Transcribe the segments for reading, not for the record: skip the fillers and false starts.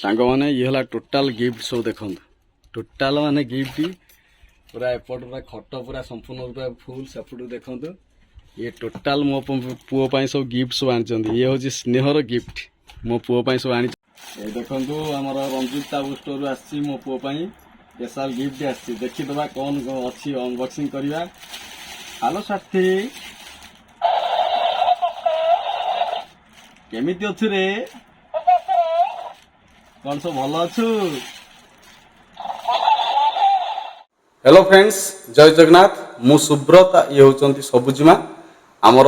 ସାଙ୍ଗମାନେ, ଇଏ ହେଲା ଟୋଟାଲ ଗିଫ୍ଟ ସବୁ। ଦେଖନ୍ତୁ, ଟୋଟାଲ ମାନେ ଗିଫ୍ଟ ପୁରା ଏପଟ ପୁରା ଖଟ ପୁରା ସମ୍ପୂର୍ଣ୍ଣ ରୂପେ ଫୁଲ୍। ସେପଟୁ ଦେଖନ୍ତୁ, ଇଏ ଟୋଟାଲ ମୋ ପୁଅ ପାଇଁ ସବୁ ଗିଫ୍ଟ ସବୁ ଆଣିଛନ୍ତି। ଇଏ ହେଉଛି ସ୍ନେହର ଗିଫ୍ଟ, ମୋ ପୁଅ ପାଇଁ ସବୁ ଆଣିଛନ୍ତି। ଏ ଦେଖନ୍ତୁ, ଆମର ରଞ୍ଜିତ ବାବୁ ଷ୍ଟୋରରୁ ଆସିଛି, ମୋ ପୁଅ ପାଇଁ ସ୍ପେଶାଲ ଗିଫ୍ଟ ଆସିଛି। ଦେଖିଦେବା କ'ଣ କ'ଣ ଅଛି, ଅନବକ୍ସିଂ କରିବା। ହ୍ୟାଲୋ ସାଥୀ, କେମିତି ଅଛୁ ରେ? କଣ ସବୁ ଭଲ ଅଛୁ? ହ୍ୟାଲୋ ଫ୍ରେଣ୍ଡସ୍, ଜୟ ଜଗନ୍ନାଥ। ମୁଁ ସୁବ୍ରତ, ଇଏ ହେଉଛନ୍ତି ସବୁଜିମା। ଆମର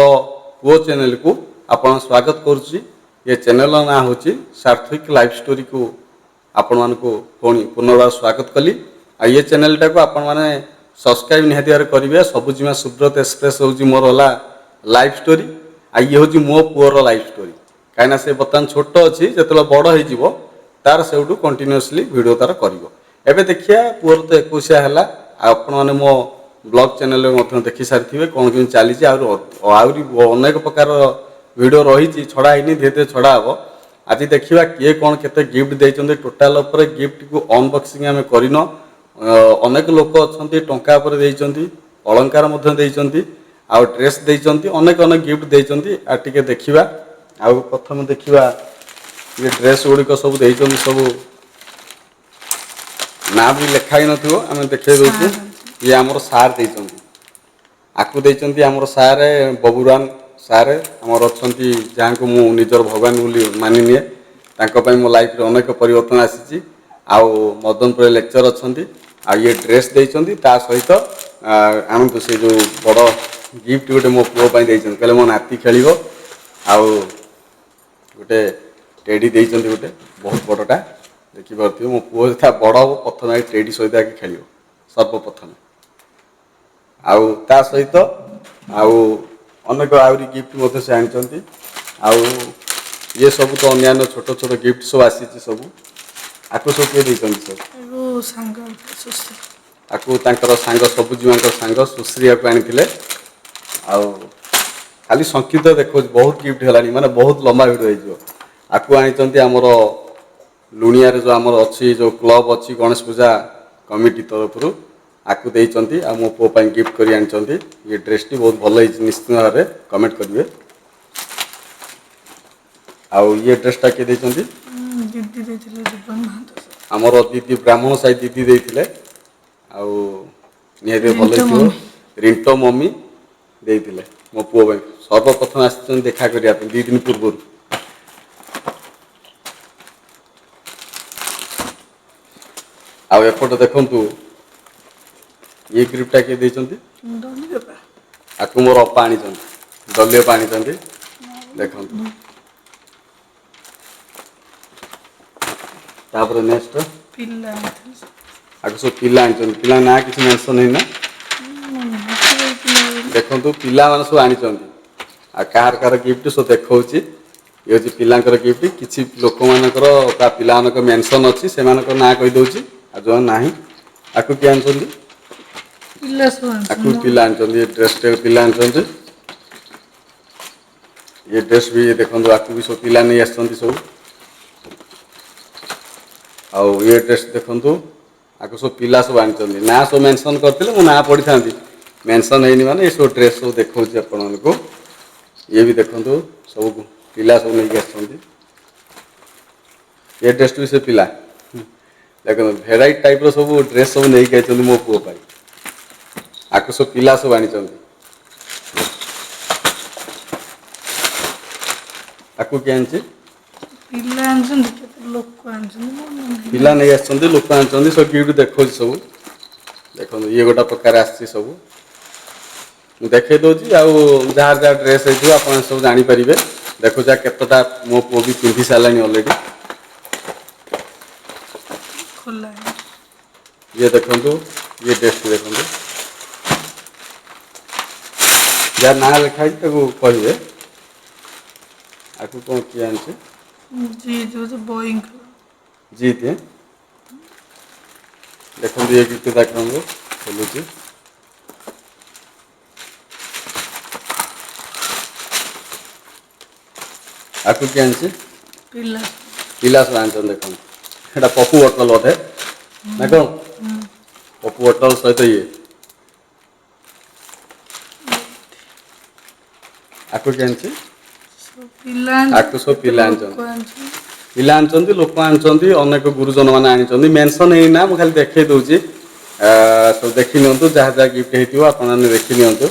ପୁଅ ଚ୍ୟାନେଲକୁ ଆପଣ ସ୍ୱାଗତ କରୁଛି। ଏ ଚ୍ୟାନେଲର ନାଁ ହେଉଛି ସାର୍ଥକ ଲାଇଫ୍ ଷ୍ଟୋରିକୁ ଆପଣମାନଙ୍କୁ ପୁଣି ପୁନର୍ବାର ସ୍ୱାଗତ କଲି। ଆଉ ଏ ଚ୍ୟାନେଲଟାକୁ ଆପଣମାନେ ସବସ୍କ୍ରାଇବ୍ ନିହାତି ଭାବରେ କରିବେ। ସବୁଜିମା ସୁବ୍ରତ ଏକ୍ସପ୍ରେସ୍ ହେଉଛି ମୋର ହେଲା ଲାଇଫ୍ ଷ୍ଟୋରି, ଆଉ ଇଏ ହେଉଛି ମୋ ପୁଅର ଲାଇଫ୍ ଷ୍ଟୋରି। କାହିଁକିନା ସେ ବର୍ତ୍ତମାନ ଛୋଟ ଅଛି, ଯେତେବେଳେ ବଡ଼ ହେଇଯିବ ତାର ସେଇଠୁ କଣ୍ଟିନ୍ୟୁଅସଲି ଭିଡ଼ିଓ ତାର କରିବ। ଏବେ ଦେଖିବା, ପୁଅର ତ 21 ହେଲା। ଆଉ ଆପଣମାନେ ମୋ ବ୍ଲଗ୍ ଚ୍ୟାନେଲରେ ମଧ୍ୟ ଦେଖି ସାରିଥିବେ କ'ଣ କେମିତି ଚାଲିଛି। ଆହୁରି ଆହୁରି ଅନେକ ପ୍ରକାର ଭିଡ଼ିଓ ରହିଛି, ଛଡ଼ା ହେଇନି, ଧୀରେ ଧୀରେ ଛଡ଼ା ହେବ। ଆଜି ଦେଖିବା କିଏ କ'ଣ କେତେ ଗିଫ୍ଟ ଦେଇଛନ୍ତି। ଟୋଟାଲ ଉପରେ ଗିଫ୍ଟକୁ ଅନବକ୍ସିଂ ଆମେ କରିନ। ଅନେକ ଲୋକ ଅଛନ୍ତି, ଟଙ୍କା ଉପରେ ଦେଇଛନ୍ତି, ଅଳଙ୍କାର ମଧ୍ୟ ଦେଇଛନ୍ତି, ଆଉ ଡ୍ରେସ୍ ଦେଇଛନ୍ତି, ଅନେକ ଅନେକ ଗିଫ୍ଟ ଦେଇଛନ୍ତି। ଆଉ ଟିକେ ଦେଖିବା। ଆଉ ପ୍ରଥମେ ଦେଖିବା ଇଏ ଡ୍ରେସ୍ ଗୁଡ଼ିକ ସବୁ ଦେଇଛନ୍ତି, ସବୁ ନାଁ ବି ଲେଖା ହେଇନଥିବ, ଆମେ ଦେଖେଇ ଦେଉଛୁ। ଇଏ ଆମର ସାର୍ ଦେଇଛନ୍ତି। ଆକୁ ଦେଇଛନ୍ତି ଆମର ସାର୍, ବବୁରାନ ସାର୍ ଆମର ଅଛନ୍ତି, ଯାହାଙ୍କୁ ମୁଁ ନିଜର ଭଗବାନ ବୋଲି ମାନିନିଏ। ତାଙ୍କ ପାଇଁ ମୋ ଲାଇଫରେ ଅନେକ ପରିବର୍ତ୍ତନ ଆସିଛି। ଆଉ ମଦନପୁରରେ ଲେକ୍ଚର ଅଛନ୍ତି। ଆଉ ଇଏ ଡ୍ରେସ୍ ଦେଇଛନ୍ତି। ତା ସହିତ ଆଣନ୍ତୁ ସେ ଯେଉଁ ବଡ଼ ଗିଫ୍ଟ ଗୋଟେ ମୋ ପୁଅ ପାଇଁ ଦେଇଛନ୍ତି। କହିଲେ ମୋ ନାତି ଖେଳିବ। ଆଉ ଗୋଟେ ଟେଡି ଦେଇଛନ୍ତି, ଗୋଟେ ବହୁତ ବଡ଼ଟା ଦେଖିପାରୁଥିବେ। ମୋ ପୁଅ ଯେତେବେଳେ ବଡ଼ ହେବ, ପ୍ରଥମେ ଆଗେ ଟେଡି ସହିତ ଆଗେ ଖେଳିବ ସର୍ବପ୍ରଥମେ। ଆଉ ତା ସହିତ ଆଉ ଅନେକ ଆହୁରି ଗିଫ୍ଟ ମଧ୍ୟ ସେ ଆଣିଛନ୍ତି। ଆଉ ଇଏ ସବୁ ତ ଅନ୍ୟାନ୍ୟ ଛୋଟ ଛୋଟ ଗିଫ୍ଟ ସବୁ ଆସିଛି ସବୁ। ଆକୁ ସବୁ କିଏ ଦେଇଛନ୍ତି ସବୁ? ଆକୁ ସାଙ୍ଗ ସୁଶ୍ରୀ। ଆକୁ ତାଙ୍କର ସାଙ୍ଗ, ସବୁଜିମାଙ୍କ ସାଙ୍ଗ ସୁଶ୍ରୀଆକୁ ଆଣିଥିଲେ। ଆଉ ଖାଲି ସଂକ୍ଷିପ୍ତ ଦେଖାଉଛି, ବହୁତ ଗିଫ୍ଟ ହେଲାଣି, ମାନେ ବହୁତ ଲମ୍ବା ଭିଡ଼ିଓ ହେଇଯିବ। ଆକୁ ଆଣିଛନ୍ତି ଆମର ଲୁଣିଆରେ ଯେଉଁ ଆମର ଅଛି, ଯେଉଁ କ୍ଲବ୍ ଅଛି, ଗଣେଶ ପୂଜା କମିଟି ତରଫରୁ ଆକୁ ଦେଇଛନ୍ତି। ଆଉ ମୋ ପୁଅ ପାଇଁ ଗିଫ୍ଟ କରି ଆଣିଛନ୍ତି ଇଏ ଡ୍ରେସ୍ଟି। ବହୁତ ଭଲ ହେଇଛି, ନିଶ୍ଚିତ ଭାବରେ କମେଣ୍ଟ କରିବେ। ଆଉ ଇଏ ଡ୍ରେସ୍ଟା କିଏ ଦେଇଛନ୍ତି? ଦିଦି ଦେଇଥିଲେ, ଜୀବନ ମହାନ୍ତ ସାର୍। ଆମର ଦିଦି, ବ୍ରାହ୍ମଣ ସାହି ଦିଦି ଦେଇଥିଲେ। ଆଉ ନିହାତି ଭଲ ରିଣ୍ଟୁ ହେଇଥିବ। ମମି। ରିଣ୍ଟୋ ମମି ଦେଇଥିଲେ ମୋ ପୁଅ ପାଇଁ। ସର୍ବପ୍ରଥମେ ଆସିଛନ୍ତି ଦେଖା କରିବା ପାଇଁ 2 ଦିନ ପୂର୍ବରୁ। ଆଉ ଏପଟେ ଦେଖନ୍ତୁ, ଇଏ ଗ୍ରିପ୍ଟା କିଏ ଦେଇଛନ୍ତି? ଡଲି ବାପା। ଆକୁ ମୋର ଅପା ଆଣିଛନ୍ତି, ଡଲି ଅପା ଆଣିଛନ୍ତି। ଦେଖନ୍ତୁ, ତାପରେ ନେକ୍ସଟ। ପିଲା ଆଣିଥିଲେ। ଆକୁ ସବୁ ପିଲା ଆଣିଛନ୍ତି। ପିଲା ନାଁ କିଛି ମେନସନ୍ ହେଇନା। ମନେ ନଥିବ ଏଇ ପିଲା ବୋଲି। ଦେଖନ୍ତୁ, ପିଲାମାନେ ସବୁ ଆଣିଛନ୍ତି। ଆଉ କାହାର କାହାର ଗିଫ୍ଟ ସବୁ ଦେଖାଉଛି। ଇଏ ହେଉଛି ପିଲାଙ୍କର ଗିଫ୍ଟ। କିଛି ଲୋକମାନଙ୍କର ବା ପିଲାମାନଙ୍କ ମେନସନ୍ ଅଛି, ସେମାନଙ୍କ ନାଁ କହିଦେଉଛି, ଆଉ ଯେଉଁ ନାହିଁ। ଆକୁ କିଏ ଆଣିଛନ୍ତି? ପିଲା ସବୁ ଆକୁ ଆଣିଛନ୍ତି। ପିଲା ଆଣିଛନ୍ତି। ଏ ଡ୍ରେସ୍ଟା ପିଲା ଆଣିଛନ୍ତି। ଏ ଡ୍ରେସ୍ ବି ଦେଖନ୍ତୁ, ଆକୁ ବି ସବୁ ପିଲା ନେଇ ଆସିଛନ୍ତି ସବୁ। ଆଉ ଇଏ ଡ୍ରେସ୍ ଦେଖନ୍ତୁ, ଆକୁ ସବୁ ପିଲା ସବୁ ଆଣିଛନ୍ତି। ନାଁ ସବୁ ମେନସନ୍ କରିଥିଲେ ମୁଁ ନାଁ ପଢ଼ିଥାନ୍ତି, ମେନସନ୍ ହେଇନି। ମାନେ ଏସବୁ ଡ୍ରେସ୍ ସବୁ ଦେଖାଉଛି ଆପଣମାନଙ୍କୁ। ଇଏ ବି ଦେଖନ୍ତୁ, ସବୁ ପିଲା ସବୁ ନେଇକି ଆସିଛନ୍ତି। ଏ ଡ୍ରେସ୍ଟା ବି ସେ ପିଲା। ଦେଖନ୍ତୁ, ଭେରାଇଟି ଟାଇପ୍ର ସବୁ ଡ୍ରେସ୍ ସବୁ ନେଇକି ଆସିଛନ୍ତି ମୋ ପୁଅ ପାଇଁ। ଆକୁ ସବୁ ପିଲା ସବୁ ଆଣିଛନ୍ତି। ଆକୁ କିଏ ଆଣିଛି? ପିଲା ଆଣିଛନ୍ତି, କେତେ ଲୋକ ଆଣିଛନ୍ତି ମୋର ମନେ ନାହିଁ। ପିଲା ନେଇ ଆସିଛନ୍ତି, ଲୋକ ଆଣିଛନ୍ତି, ସବୁ ଗିଫ୍ଟ ଦେଖାଉଛି ସବୁ। ଦେଖନ୍ତୁ, ଇଏ ଗୋଟେ ପ୍ରକାର ଆସିଛି ସବୁ, ମୁଁ ଦେଖେଇ ଦେଉଛି। ଆଉ ଯାହାର ଯାହା ଡ୍ରେସ୍ ହେଇଥିବ ଆପଣ ସବୁ ଜାଣିପାରିବେ। ଦେଖୁଛି କେତେଟା ମୋ ପୁଅ ବି ପିନ୍ଧି ସାରିଲାଣି ଅଲରେଡ଼ି। ଖୋଲା ହେଇନି। ଇଏ ଦେଖନ୍ତୁ, ଇଏ ଡ୍ରେସ୍ଟି ଦେଖନ୍ତୁ। ଯାହା ନାଁ ଲେଖା ହେଇଛି ତାକୁ କହିବେ। ଆକୁ କ'ଣ କିଏ ଆଣିଛି? ଜିତ୍ ବୋଧେ ବଇଙ୍କର। ଜିତ୍। ଦେଖନ୍ତୁ, ଇଏ ଗିଫ୍ଟ ଦେଖନ୍ତୁ, ଖୋଲୁଛି। ଆକୁ କିଏ ଆଣିଛି? ପିଲା। ପିଲା ସବୁ ଆଣିଛନ୍ତି। ଦେଖନ୍ତୁ, ଏଇଟା ପପୁ ବୋଟଲ ବୋଧେ ନା କ'ଣ? ପପୁ ବୋଟଲ ସହିତ ଇଏ। ଆକୁ କିଏ ଆଣିଛି? ସବୁ ପିଲା। ଆକୁ ସବୁ ପିଲା ଲୋକ ଆଣିଛନ୍ତି। ଆଣିଛନ୍ତି। ପିଲା ଆଣିଛନ୍ତି, ଲୋକ ଆଣିଛନ୍ତି, ଅନେକ ଗୁରୁଜନ ମାନେ ଆଣିଛନ୍ତି। ମେନସନ୍ ହେଇନା, ମୁଁ ଖାଲି ଦେଖେଇ ଦେଉଛି। ସବୁ ଦେଖି ନିଅନ୍ତୁ, ଯାହା ଯାହା ଗିଫ୍ଟ ହେଇଥିବ ଆପଣମାନେ ଦେଖି ନିଅନ୍ତୁ।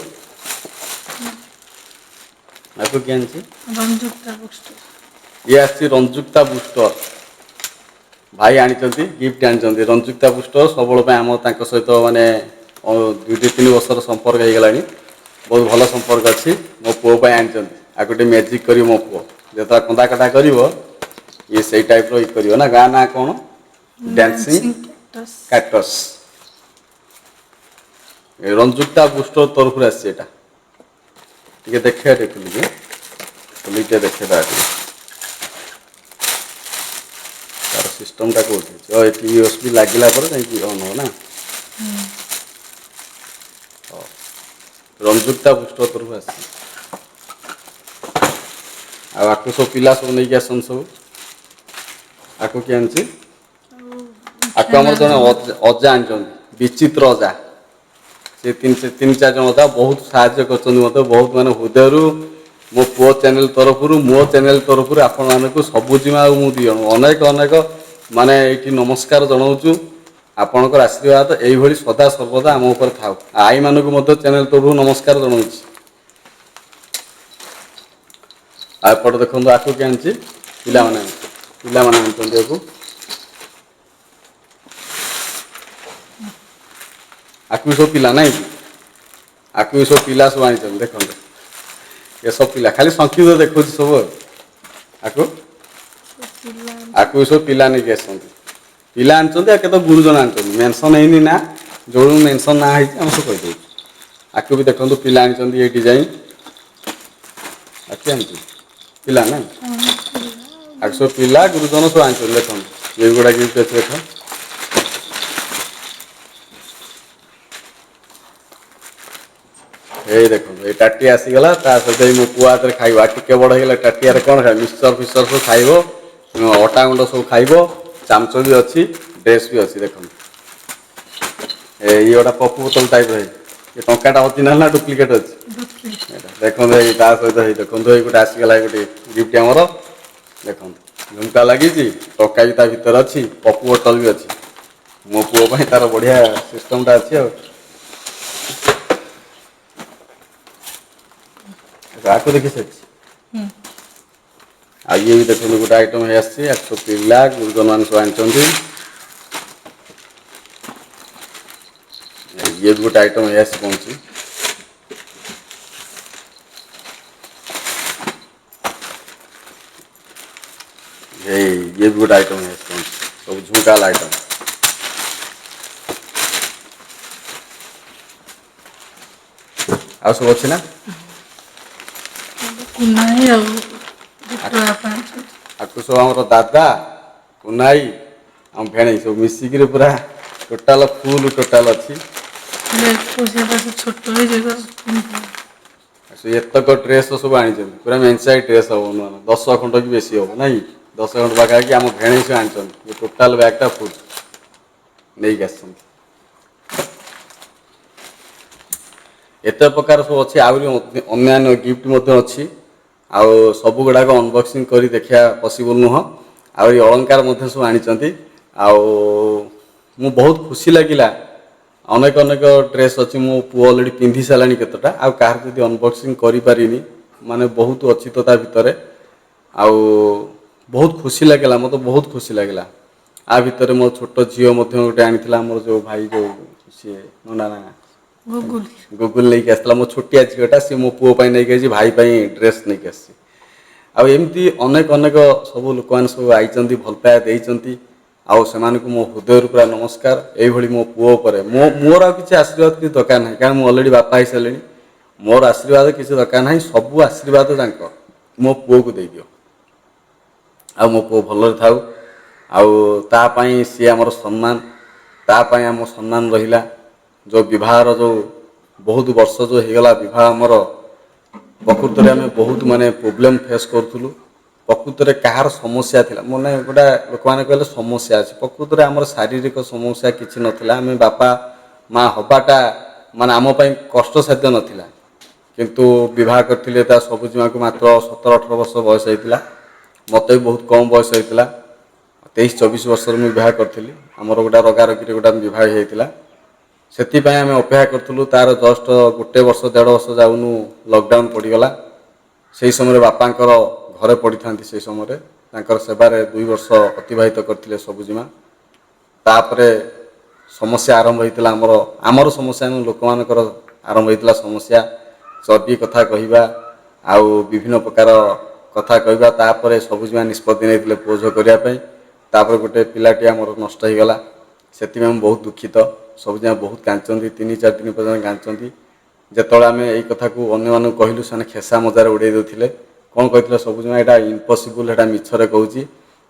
ଆକୁ କିଏ ଆଣିଛି? ରଞ୍ଜୁକ୍ତା ବୁକ୍ ଷ୍ଟୋର। ଇଏ ଆସିଛି ରଞ୍ଜୁକ୍ତା ବୁଷ୍ଟର, ଭାଇ ଆଣିଛନ୍ତି, ଗିଫ୍ଟ ଆଣିଛନ୍ତି। ରଞ୍ଜୁକ୍ତା ବୁଷ୍ଟର ସବୁବେଳେ ପାଇଁ ଆମ ତାଙ୍କ ସହିତ ମାନେ 2-3 ବର୍ଷର ସମ୍ପର୍କ ହେଇଗଲାଣି, ବହୁତ ଭଲ ସମ୍ପର୍କ ଅଛି। ମୋ ପୁଅ ପାଇଁ ଆଣିଛନ୍ତି। ଆକୁ ଟିକେ ମ୍ୟାଜିକ୍ କରିବ ମୋ ପୁଅ, ଯେତେବେଳେ କନ୍ଦା କଟା କରିବ ଇଏ ସେଇ ଟାଇପ୍ର ଇଏ କରିବ ନା। ଗାଁ ନାଁ କ'ଣ? Dancing cactus. କାକ୍ଟସ୍। ରଞ୍ଜୁକ୍ତା ବୁଷ୍ଟର ତରଫରୁ ଆସିଛି ଏଇଟା। ଟିକେ ଦେଖିବା, ଟିକେ ଖୋଲିକି ଖୋଲିକି ଟିକେ ଦେଖେଇଦେବା ଟିକେ। ତାର ସିଷ୍ଟମଟା କୋଉଠି ଅଛି? ଓ, ଏଠି ୟୁଏସବି ଲାଗିଲା ପରେ ଯାଇକି ଅନ୍ ହବ ନା? ହଉ, ରଞ୍ଜୁକ୍ତା ବୁଷ୍ଟର ତରଫରୁ ଆସିଛି। ଆଉ ଆକୁ ସବୁ ପିଲା ସବୁ ନେଇକି ଆସନ୍ତି ସବୁ। ଆକୁ କିଏ ଆଣିଛି? ଆକୁ ଆମର ଜଣେ ଅଜା ଆଣିଛନ୍ତି, ବିଚିତ୍ର ଅଜା। ସେ ତିନି ଚାରି ଜଣ ଅଜା ବହୁତ ସାହାଯ୍ୟ କରିଛନ୍ତି ମୋତେ ବହୁତ, ମାନେ ହୃଦୟରୁ। ମୋ ପୁଅ ଚ୍ୟାନେଲ ତରଫରୁ, ମୋ ଚ୍ୟାନେଲ ତରଫରୁ ଆପଣମାନଙ୍କୁ ସବୁଜିମା ଆଉ ମୁଁ ଦୁଇ ଜଣ ଅନେକ ଅନେକ ମାନେ ଏଇଠି ନମସ୍କାର ଜଣାଉଛୁ। ଆପଣଙ୍କର ଆଶୀର୍ବାଦ ଏଇଭଳି ସଦା ସର୍ବଦା ଆମ ଉପରେ ଥାଉ। ଆଈମାନଙ୍କୁ ମଧ୍ୟ ଚ୍ୟାନେଲ ତରଫରୁ ନମସ୍କାର ଜଣାଉଛି। ଆଉ ଏପଟେ ଦେଖନ୍ତୁ, ଆକୁ କିଏ ଆଣିଛି? ପିଲାମାନେ ଆଣିଛନ୍ତି, ପିଲାମାନେ ଆଣିଛନ୍ତି ଆକୁ। ଆକୁ ବି ସବୁ ପିଲା ନାଇଁ କି? ଆକୁ ବି ସବୁ ପିଲା ସବୁ ଆଣିଛନ୍ତି। ଦେଖନ୍ତୁ, ଏସବୁ ପିଲା ଖାଲି ସଂକ୍ଷିପ୍ତ ଦେଖୁଛି ସବୁ। ଆଉ ଆକୁ ସବୁ ପିଲା। ଆକୁ ବି ସବୁ ପିଲା ନେଇକି ଆସନ୍ତି, ପିଲା ଆଣିଛନ୍ତି। ଆଉ କେତେ ଗୁରୁଜନ ଆଣିଛନ୍ତି, ମେନସନ୍ ହେଇନି ନା, ଯୋଉ ମେନସନ୍ ନା ହେଇଛି ଆମେ ସବୁ କହିଦେଉଛୁ। ଆକୁ ବି ଦେଖନ୍ତୁ, ପିଲା ଆଣିଛନ୍ତି ଏ ଡିଜାଇନ୍। ଆକୁ ଆଣିଛନ୍ତି ପିଲା ନାଇଁ? ଆକୁ ସବୁ ପିଲା ଗୁରୁଜନ ସବୁ ଆଣିଛନ୍ତି। ଦେଖନ୍ତୁ, ଏଗୁଡ଼ା ଗିଫ୍ଟ ଅଛି, ଦେଖ। ଏଇ ଦେଖନ୍ତୁ, ଏଇ ତାଟିଆ ଆସିଗଲା। ତା ସହିତ ଏଇ ମୋ ପୁଅ ହାତରେ ଖାଇବ। ଆଉ ଟିକେ ବଡ଼ ହେଇଗଲା ତାଟିଆରେ କ'ଣ ଖାଇବ? ମିକ୍ସଚର ଫିକ୍ସଚର ସବୁ ଖାଇବ, ଅଟା ଗୁଣ୍ଡ ସବୁ ଖାଇବ। ଚାମଚ ବି ଅଛି, ଡ୍ରେସ୍ ବି ଅଛି। ଦେଖନ୍ତୁ, ଏଇ ଗୋଟେ ପପୁ ବୋତଲ ଟାଇପ୍ର। ହେଇ ଏ ଟଙ୍କାଟା ଅରିଜିନାଲ ନା ଡୁପ୍ଲିକେଟ୍ ଅଛି? ଏଇଟା ଦେଖନ୍ତୁ, ଏଇ ତା ସହିତ ଏଇ ଦେଖନ୍ତୁ, ଏଇ ଗୋଟେ ଆସିଗଲା, ଏଇ ଗୋଟେ ଗିଫ୍ଟ ଆମର। ଦେଖନ୍ତୁ, ଝୁମକା ଲାଗିଛି, ଟଙ୍କା ବି ତା ଭିତରେ ଅଛି, ପପୁ ବୋଟଲ ବି ଅଛି। ମୋ ପୁଅ ପାଇଁ ତାର ବଢ଼ିଆ ସିଷ୍ଟମଟା ଅଛି। ଆଉ ଆକୁ ଦେଖି ସାରିଛି। ଆଉ ଇଏ ବି ଦେଖନ୍ତୁ, ଗୋଟେ ଆଇଟମ୍ ହେଇ ଆସିଛି। ଆକୁ ସବୁ ପିଲା ଗୁରୁଜନ ମାନେ ସବୁ ଆଣିଛନ୍ତି। ଇଏ ବି ଗୋଟେ ଆଇଟମ୍ ହେଇ ଆସି ପହଞ୍ଚି। ଏଇ ଇଏ ବି ଗୋଟେ ଆଇଟମ୍ ହେଇ ଆସି ପହଞ୍ଚି, ସବୁ ଝୁମକା ବାଲା ଆଇଟମ୍। ଆଉ ସବୁ ଅଛି ନା? କୁନାଇ ଆଉ ବିପ୍ର ବାପା ଆଣିଛନ୍ତି। ଆକୁ ସବୁ ଆମର ଦାଦା, କୁନାଇ, ଆମ ଭେଣେଇ ସବୁ ମିଶିକିରି ପୁରା ଟୋଟାଲ ଫୁଲ୍ ଟୋଟାଲ ଅଛି। ଏକୋଇଶିଆଟା ସେ ଛୋଟ ହେଇଯିବ। ସେ ଏତକ ଡ୍ରେସ୍ ସବୁ ଆଣିଛନ୍ତି, ପୁରା ମେଞ୍ଚାଏ ଡ୍ରେସ୍ ହବ, ନୂଆ 10 ଖଣ୍ଡ କି ବେଶୀ ହବ ନାଇଁ, 10 ଖଣ୍ଡ ପାଖାପାଖି ଆମ ଭେଣେଇ ସବୁ ଆଣିଛନ୍ତି। ଏ ଟୋଟାଲ ବ୍ୟାଗ୍ଟା ଫୁଲ୍ ନେଇକି ଆସିଛନ୍ତି। ଏତେ ପ୍ରକାର ସବୁ ଅଛି, ଆହୁରି ଅନ୍ୟାନ୍ୟ ଗିଫ୍ଟ ମଧ୍ୟ ଅଛି। ଆଉ ସବୁ ଗୁଡ଼ାକ ଅନବକ୍ସିଂ କରି ଦେଖିବା ପସିବଲ୍ ନୁହଁ। ଆହୁରି ଅଳଙ୍କାର ମଧ୍ୟ ସବୁ ଆଣିଛନ୍ତି। ଆଉ ମୁଁ ବହୁତ ଖୁସି ଲାଗିଲା। ଅନେକ ଅନେକ ଡ୍ରେସ୍ ଅଛି, ମୋ ପୁଅ ଅଲରେଡ଼ି ପିନ୍ଧି ସାରିଲାଣି କେତେଟା। ଆଉ କାହାର ଯଦି ଅନବକ୍ସିଂ କରିପାରିନି, ମାନେ ବହୁତ ଅଛି ତ ତା ଭିତରେ। ଆଉ ବହୁତ ଖୁସି ଲାଗିଲା, ମୋତେ ବହୁତ ଖୁସି ଲାଗିଲା। ଆ ଭିତରେ ମୋ ଛୋଟ ଝିଅ ମଧ୍ୟ ଗୋଟେ ଆଣିଥିଲା। ଆମର ଯେଉଁ ଭାଇ ଯେଉଁ ସିଏ ନନା ନା ଗୁଗୁଲ। ଗୁଗୁଲ ନେଇକି ଆସିଥିଲା ମୋ ଛୋଟିଆ ଝିଅଟା। ସିଏ ମୋ ପୁଅ ପାଇଁ ନେଇକି ଆସିଛି, ଭାଇ ପାଇଁ ଡ୍ରେସ୍ ନେଇକି ଆସିଛି। ଆଉ ଏମିତି ଅନେକ ଅନେକ ସବୁ ଲୋକମାନେ ସବୁ ଆଇଛନ୍ତି, ଭଲ ପାଇବା ଦେଇଛନ୍ତି। ଆଉ ସେମାନଙ୍କୁ ମୋ ହୃଦୟରୁ ପୁରା ନମସ୍କାର। ଏଇଭଳି ମୋ ପୁଅ ଉପରେ ମୋ ମୋର ଆଉ କିଛି ଆଶୀର୍ବାଦ କିଛି ଦରକାର ନାହିଁ, କାରଣ ମୁଁ ଅଲରେଡ଼ି ବାପା ହେଇସାରିଲିଣି। ମୋର ଆଶୀର୍ବାଦ କିଛି ଦରକାର ନାହିଁ, ସବୁ ଆଶୀର୍ବାଦ ତାଙ୍କ ମୋ ପୁଅକୁ ଦେଇଦିଅ। ଆଉ ମୋ ପୁଅ ଭଲରେ ଥାଉ। ଆଉ ତା ପାଇଁ ସିଏ ଆମର ସମ୍ମାନ, ତା ପାଇଁ ଆମ ସମ୍ମାନ ରହିଲା। ଯେଉଁ ବିବାହର ଯେଉଁ ବହୁତ ବର୍ଷ ଯେଉଁ ହେଇଗଲା ବିବାହ ଆମର, ପ୍ରକୃତରେ ଆମେ ବହୁତ ମାନେ ପ୍ରୋବ୍ଲେମ୍ ଫେସ୍ କରୁଥିଲୁ। ପ୍ରକୃତରେ କାହାର ସମସ୍ୟା ଥିଲା, ମାନେ ଗୋଟେ ଲୋକମାନେ କହିଲେ ସମସ୍ୟା ଅଛି। ପ୍ରକୃତରେ ଆମର ଶାରୀରିକ ସମସ୍ୟା କିଛି ନଥିଲା। ଆମେ ବାପା ମା ହବାଟା ମାନେ ଆମ ପାଇଁ କଷ୍ଟସାଧ୍ୟ ନଥିଲା। କିନ୍ତୁ ବିବାହ କରିଥିଲେ ତା ସବୁଜିମାକୁ ମାତ୍ର 17-18 ବର୍ଷ ବୟସ ହେଇଥିଲା। ମୋତେ ବି ବହୁତ କମ୍ ବୟସ ହେଇଥିଲା, 23-24 ବର୍ଷରେ ମୁଁ ବିବାହ କରିଥିଲି। ଆମର ଗୋଟେ ରଗାରଗିରେ ଗୋଟେ ବିବାହ ହେଇଯାଇଥିଲା। ସେଥିପାଇଁ ଆମେ ଅପେକ୍ଷା କରୁଥିଲୁ। ତାର ଜଷ୍ଟ ଗୋଟେ ବର୍ଷ ଦେଢ଼ ବର୍ଷ ଯାଉନୁ ଲକଡାଉନ୍ ପଡ଼ିଗଲା। ସେହି ସମୟରେ ବାପାଙ୍କର ଘରେ ପଡ଼ିଥାନ୍ତି। ସେହି ସମୟରେ ତାଙ୍କର ସେବାରେ 2 ବର୍ଷ ଅତିବାହିତ କରିଥିଲେ ସବୁଜିମା। ତାପରେ ସମସ୍ୟା ଆରମ୍ଭ ହେଇଥିଲା ଆମର। ଆମର ସମସ୍ୟା ନୁହଁ, ଲୋକମାନଙ୍କର ଆରମ୍ଭ ହେଇଥିଲା ସମସ୍ୟା। ଚର୍ବି କଥା କହିବା ଆଉ ବିଭିନ୍ନ ପ୍ରକାର କଥା କହିବା। ତାପରେ ସବୁଜିମା ନିଷ୍ପତ୍ତି ନେଇଥିଲେ ପୁଅ ଝିଅ କରିବା ପାଇଁ। ତାପରେ ଗୋଟେ ପିଲାଟି ଆମର ନଷ୍ଟ ହେଇଗଲା। ସେଥିପାଇଁ ମୁଁ ବହୁତ ଦୁଃଖିତ। ସବୁଜିମା ବହୁତ କାନ୍ଦିଛନ୍ତି, 3-4 ଦିନ ପର୍ଯ୍ୟନ୍ତ କାନ୍ଦିଛନ୍ତି। ଯେତେବେଳେ ଆମେ ଏଇ କଥାକୁ ଅନ୍ୟମାନଙ୍କୁ କହିଲୁ, ସେମାନେ ଖେସା ମଜାରେ ଉଡ଼େଇ ଦେଉଥିଲେ। କ'ଣ କହିଥିଲେ ସବୁଜିମା? ଏଇଟା ଇମ୍ପସିବୁଲ୍, ଏଇଟା ମିଛରେ କହୁଛି,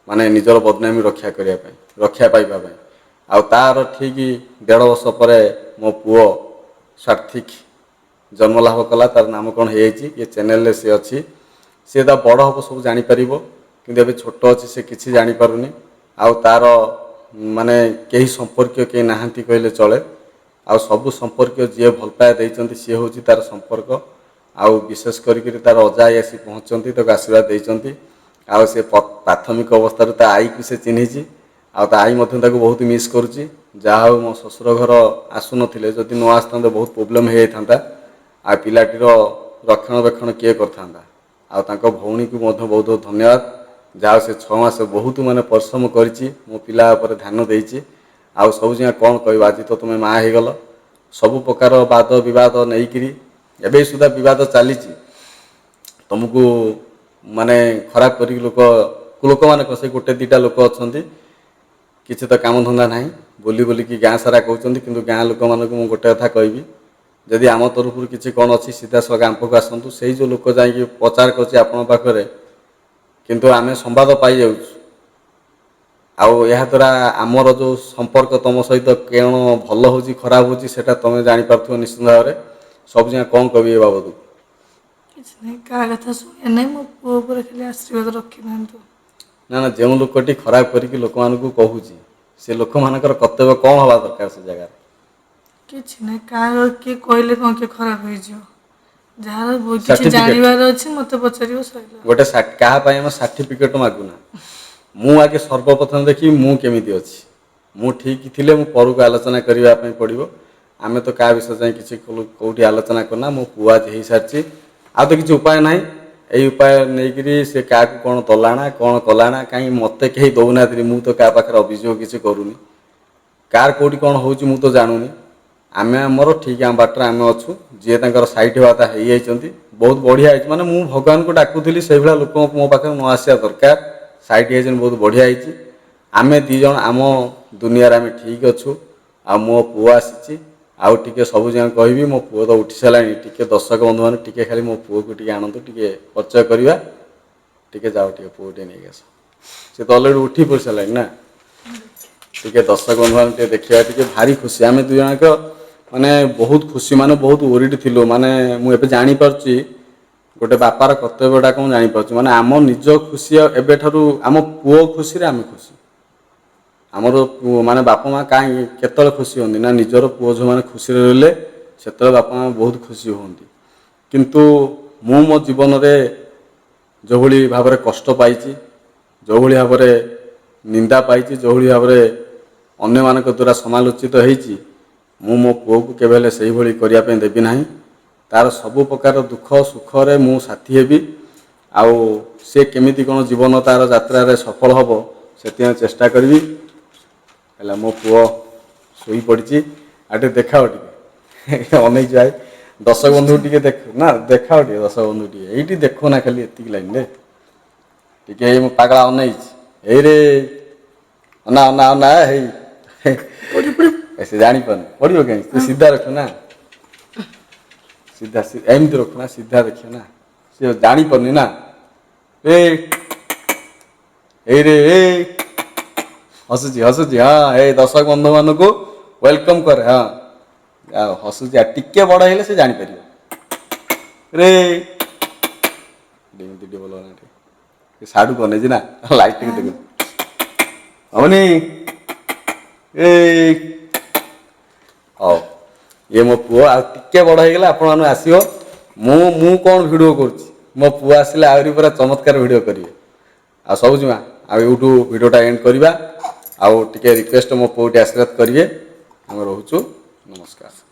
ମାନେ ନିଜର ବଦନାମୀ ରକ୍ଷା କରିବା ପାଇଁ, ରକ୍ଷା ପାଇବା ପାଇଁ। ଆଉ ତାର ଠିକ୍ ଦେଢ଼ ବର୍ଷ ପରେ ମୋ ପୁଅ ସାର୍ଥିକ ଜନ୍ମ ଲାଭ କଲା। ତାର ନାମକରଣ ହେଇଯାଇଛି। ଏ ଚ୍ୟାନେଲରେ ସେ ଅଛି। ସେ ତା ବଡ଼ ହେବ ସବୁ ଜାଣିପାରିବ, କିନ୍ତୁ ଏବେ ଛୋଟ ଅଛି, ସେ କିଛି ଜାଣିପାରୁନି। ଆଉ ତାର ମାନେ କେହି ସମ୍ପର୍କୀୟ କେହି ନାହାନ୍ତି କହିଲେ ଚଳେ। ଆଉ ସବୁ ସମ୍ପର୍କୀୟ ଯିଏ ଭଲ ପାଇବା ଦେଇଛନ୍ତି, ସିଏ ହେଉଛି ତାର ସମ୍ପର୍କ। ଆଉ ବିଶେଷ କରିକିରି ତାର ଅଜା ଆଈ ଆସି ପହଞ୍ଚନ୍ତି, ତାକୁ ଆଶୀର୍ବାଦ ଦେଇଛନ୍ତି। ଆଉ ସେ ପ୍ରାଥମିକ ଅବସ୍ଥାରୁ ତା ଆଈକୁ ସେ ଚିହ୍ନିଛି। ଆଉ ତା ଆଈ ମଧ୍ୟ ତାକୁ ବହୁତ ମିସ୍ କରୁଛି। ଯାହା ହଉ ମୋ ଶ୍ୱଶୁର ଘର ଆସୁନଥିଲେ, ଯଦି ନ ଆସିଥାନ୍ତେ ବହୁତ ପ୍ରୋବ୍ଲେମ୍ ହେଇଯାଇଥାନ୍ତା। ଆଉ ପିଲାଟିର ରକ୍ଷଣାବେକ୍ଷଣ କିଏ କରିଥାନ୍ତା? ଆଉ ତାଙ୍କ ଭଉଣୀକୁ ମଧ୍ୟ ବହୁତ ବହୁତ ଧନ୍ୟବାଦ। ଯାହା ହଉ ସେ 6 ମାସ ବହୁତ ମାନେ ପରିଶ୍ରମ କରିଛି, ମୋ ପିଲା ଉପରେ ଧ୍ୟାନ ଦେଇଛି। ଆଉ ସବୁ ଯାକ କ'ଣ କହିବ? ଆଜି ତ ତୁମେ ମା ହେଇଗଲ। ସବୁ ପ୍ରକାର ବାଦ ବିବାଦ ନେଇକିରି ଏବେ ସୁଦ୍ଧା ବିବାଦ ଚାଲିଛି। ତୁମକୁ ମାନେ ଖରାପ କରିକି ଲୋକ, ଲୋକମାନେ କଣ, ସେ ଗୋଟେ ଦୁଇଟା ଲୋକ ଅଛନ୍ତି, କିଛି ତ କାମଧନ୍ଦା ନାହିଁ, ବୁଲି ବୁଲିକି ଗାଁ ସାରା କହୁଛନ୍ତି। କିନ୍ତୁ ଗାଁ ଲୋକମାନଙ୍କୁ ମୁଁ ଗୋଟେ କଥା କହିବି, ଯଦି ଆମ ତରଫରୁ କିଛି କ'ଣ ଅଛି, ସିଧାସଳଖ ଆମ ପାଖକୁ ଆସନ୍ତୁ। ସେଇ ଯେଉଁ ଲୋକ ଯାଇକି ପ୍ରଚାର କରୁଛି ଆପଣଙ୍କ ପାଖରେ, କିନ୍ତୁ ଆମେ ସମ୍ବାଦ ପାଇଯାଉଛୁ। ଆଉ ଏହାଦ୍ୱାରା ଆମର ଯେଉଁ ସମ୍ପର୍କ ତୁମ ସହିତ କ'ଣ ଭଲ ହେଉଛି, ଖରାପ ହେଉଛି, ସେଇଟା ତୁମେ ଜାଣିପାରୁଥିବ ନିଶ୍ଚିତ ଭାବରେ। ସବୁ ଯାକ କ'ଣ କହିବି ଏ ବାବଦକୁ? କିଛି ନାହିଁ, କାହା କଥା ଶୁଣିବା ନାହିଁ। ମୋ ପୁଅ ଉପରେ ଖାଲି ଆଶୀର୍ବାଦ ରଖିଥାନ୍ତୁ। ନା ନା, ଯେଉଁ ଲୋକଟି ଖରାପ କରିକି ଲୋକମାନଙ୍କୁ କହୁଛି, ସେ ଲୋକମାନଙ୍କର କର୍ତ୍ତବ୍ୟ କ'ଣ ହେବା ଦରକାର ସେ ଜାଗାରେ? କିଛି ନାହିଁ, କାହାର କିଏ କହିଲେ କ'ଣ କିଏ ଖରାପ ହେଇଯିବ? ଯାହାର କିଛି Certificate. ଜାଣିବାର ଅଛି, ମୋତେ ପଚାରିବ, ସରିଲା। ଗୋଟେ କାହା ପାଇଁ ଆମେ ସାର୍ଟିଫିକେଟ୍ ମାଗୁନା। ମୁଁ ଆଗେ ସର୍ବପ୍ରଥମେ ଦେଖିବି ମୁଁ କେମିତି ଅଛି। ମୁଁ ଠିକ୍ ଥିଲେ ମୁଁ ପରକୁ ଆଲୋଚନା କରିବା ପାଇଁ ପଡ଼ିବ। ଆମେ ତ କାହା ବିଷୟ ଯାଇ କିଛି କେଉଁଠି ଆଲୋଚନା କରୁନା। ମୋ ପୁଅ ଆଜି ହେଇସାରିଛି, ଆଉ ତ କିଛି ଉପାୟ ନାହିଁ। ଏଇ ଉପାୟ ନେଇକିରି ସେ କାହାକୁ କ'ଣ ଦଲାଣା କ'ଣ କଲାଣା, କାହିଁ ମୋତେ କେହି ଦେଉନାହାନ୍ତି। ମୁଁ ତ କାହା ପାଖରେ ଅଭିଯୋଗ କିଛି କରୁନି। କାହାର କେଉଁଠି କ'ଣ ହେଉଛି ମୁଁ ତ ଜାଣୁନି। ଆମେ ଆମର ଠିକ୍ ଆମ ବାଟରେ ଆମେ ଅଛୁ। ଯିଏ ତାଙ୍କର ସାଇଟ୍ ହେବା କଥା ହେଇଯାଇଛନ୍ତି, ବହୁତ ବଢ଼ିଆ ହେଇଛି। ମାନେ ମୁଁ ଭଗବାନଙ୍କୁ ଡାକୁଥିଲି ସେଇଭଳିଆ ଲୋକ ମୋ ପାଖରେ ନ ଆସିବା ଦରକାର। ସାଇଟ୍ ହେଇଯାଇଛନ୍ତି, ବହୁତ ବଢ଼ିଆ ହେଇଛି। ଆମେ ଦୁଇ ଜଣ ଆମ ଦୁନିଆରେ ଆମେ ଠିକ୍ ଅଛୁ। ଆଉ ମୋ ପୁଅ ଆସିଛି। ଆଉ ଟିକେ ସବୁ ଯାକ କହିବି, ମୋ ପୁଅ ତ ଉଠି ସାରିଲାଣି। ଟିକେ ଦର୍ଶକ ବନ୍ଧୁମାନେ ଟିକେ ଖାଲି ମୋ ପୁଅକୁ ଟିକେ ଆଣନ୍ତୁ, ଟିକେ ପରିଚୟ କରିବା। ଟିକେ ଯାଅ, ଟିକେ ପୁଅ ଟିକେ ନେଇକି ଆସ। ସେ ତ ଅଲରେଡ଼ି ଉଠି ପଡ଼ି ସାରିଲାଣି ନା? ଟିକେ ଦର୍ଶକ ବନ୍ଧୁମାନେ ଟିକେ ଦେଖିବା। ଟିକେ ଭାରି ଖୁସି ଆମେ ଦୁଇ ଜଣଙ୍କ, ମାନେ ବହୁତ ଖୁସି, ମାନେ ବହୁତ ଓରିଡ୍ ଥିଲୁ। ମାନେ ମୁଁ ଏବେ ଜାଣିପାରୁଛି ଗୋଟେ ବାପାର କର୍ତ୍ତବ୍ୟଟା କ'ଣ ଜାଣିପାରୁଛି। ମାନେ ଆମ ନିଜ ଖୁସି ଆଉ ଏବେଠାରୁ ଆମ ପୁଅ ଖୁସିରେ ଆମେ ଖୁସି। ଆମର ମାନେ ବାପା ମା କାହିଁ କେତେବେଳେ ଖୁସି ହୁଅନ୍ତି ନା, ନିଜର ପୁଅ ଝିଅମାନେ ଖୁସିରେ ରହିଲେ ସେତେବେଳେ ବାପା ମା ବହୁତ ଖୁସି ହୁଅନ୍ତି। କିନ୍ତୁ ମୁଁ ମୋ ଜୀବନରେ ଯେଉଁଭଳି ଭାବରେ କଷ୍ଟ ପାଇଛି, ଯେଉଁଭଳି ଭାବରେ ନିନ୍ଦା ପାଇଛି, ଯେଉଁଭଳି ଭାବରେ ଅନ୍ୟମାନଙ୍କ ଦ୍ୱାରା ସମାଲୋଚିତ ହେଇଛି, ମୁଁ ମୋ ପୁଅକୁ କେବେ ହେଲେ ସେଇଭଳି କରିବା ପାଇଁ ଦେବି ନାହିଁ। ତାର ସବୁ ପ୍ରକାର ଦୁଃଖ ସୁଖରେ ମୁଁ ସାଥୀ ହେବି। ଆଉ ସେ କେମିତି କ'ଣ ଜୀବନ ତାର ଯାତ୍ରାରେ ସଫଳ ହେବ, ସେଥିପାଇଁ ଚେଷ୍ଟା କରିବି। ହେଲା, ମୋ ପୁଅ ଶୋଇପଡ଼ିଛି। ଆଉ ଟିକେ ଦେଖାଅ, ଟିକେ ଅନେଇଛି ଭାଇ। ଦର୍ଶକ ବନ୍ଧୁ ଟିକେ ଦେଖ ନା, ଦେଖାଅ ଟିକେ ଦର୍ଶକ ବନ୍ଧୁ ଟିକେ। ଏଇଠି ଦେଖ ନା, ଖାଲି ଏତିକି ଲାଇନରେ ଟିକେ। ଏଇ ମୁଁ ପାଗଳା ଅନେଇଛି। ଏଇରେ ଅନା ଅନା ଅନା, ହେଇ ଏ, ସେ ଜାଣିପାରୁନି। ପଡ଼ିବ କାହିଁକି ସେ? ସିଧା ରଖୁ ନା, ସିଧା ଏମିତି ରଖୁ ନା, ସିଧା ଦେଖିବ ନା। ସେ ଜାଣିପାରୁନି ନା। ଏ ଏଇରେ ଏ, ହସୁଛି ହସୁଛି। ହଁ, ଏଇ ଦର୍ଶକ ବନ୍ଧୁମାନଙ୍କୁ welcome କରେ। ହଁ, ଆଉ ହସୁଛି। ଆଉ ଟିକେ ବଡ଼ ହେଲେ ସେ ଜାଣିପାରିବ ରେ। ଏମିତି ଟିକେ ଭଲ ନା ଟିକେ। ସାଡ଼ୁ ବନେଇଛି ନା ଲାଇଟ୍ ଟିକେ ଦେଖୁ ହବନି। ଏଇ ହଉ, ଇଏ ମୋ ପୁଅ। ଆଉ ଟିକେ ବଡ଼ ହେଇଗଲେ ଆପଣମାନଙ୍କୁ ଆସିବ। ମୁଁ କ'ଣ ଭିଡ଼ିଓ କରୁଛି, ମୋ ପୁଅ ଆସିଲେ ଆହୁରି ପୁରା ଚମତ୍କାର ଭିଡ଼ିଓ କରିବେ। ଆଉ ସବୁ ଯିବା, ଆଉ ଏଇଠୁ ଭିଡ଼ିଓଟା ଏଣ୍ଡ କରିବା। ଆଉ ଟିକେ ରିକ୍ୱେଷ୍ଟ, ମୋ ପୁଅଟି ଆଶୀର୍ବାଦ କରିବେ। ଆମେ ରହୁଛୁ, ନମସ୍କାର।